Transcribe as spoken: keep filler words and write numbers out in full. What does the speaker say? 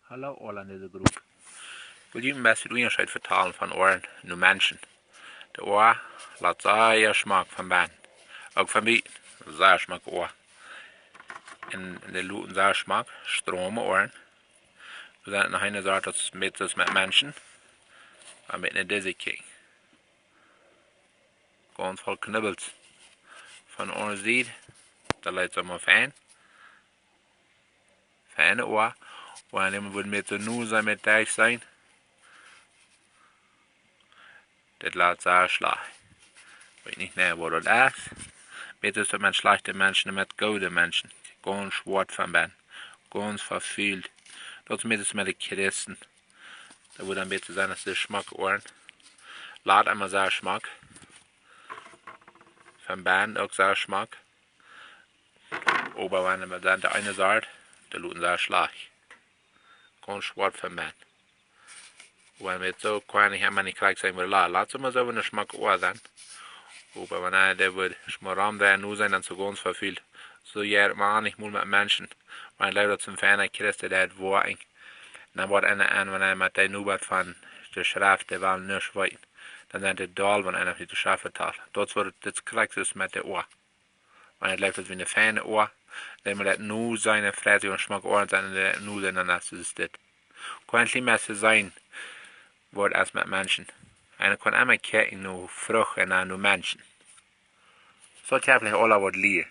Hallo aula en dise Grupp. Ekj well junt een bät Unjascheet vetalen von Oaren no Menschen. De Oa lat sea schmock von bennen, uk von buten. Sea schmock Oa. Un dee loten sea schmock, strome Oaren. Doa sent noch eene Sort, daut es met, daut es met Menschen. Oba met ne dise kjikj. Gaunz voll Knubbels. Von onse Sied, daut lat soo mau fein. Feine Oa. Wan eena wudd met soo nu sennen, met dee sennen. Dit lat sea schlajcht. Weet nich mea, waut daut es. Met es daut met schlajchte Menschen un met goode Menschen. Gaunz schwoat von bennen. Gaunz vefult. Daut es met, es met de Christen. Daut wudd dan bäta sennen aus de schmocke Oaren. Lat emma sea schmock. Von bennen uk sea schmock. Oba wan eena dan de eene Sort, dee loten sea schlajcht. Gaunz schwoat von bennen. Wan wie soo kjennen, wie haben nich krakjt sennen, wie la-, lat soo mau soo ne schmocke Oa sennen. Oba wan eena dee wudd schmock rom sennen, nu sennen, dan soo gaunz vefult. Soo jeit et mau nich mol met Menschen. Wan eena jleeft, daut es een feina Christ, dee woat en. Dan woat eena aun, wan eena met dee nu waut von de Schreft, dee wellen nuscht weeten. Dan sent dee doll, wan eena nich de Schreft vetalt. Daut es waut et, daut es krakjt soo met de Oa. Wan eena jleeft, daut wie ne feine Oa, dan mott daut nu sennen, un freit sikj un schmocke Oaren sennen, un nu sennen, dan es et dit. Kaun nich mea sennen, waut es met Menschen. Eena kaun emma kjikjen no Frucht un no Menschen. Soo kjenn wie aula waut lieren.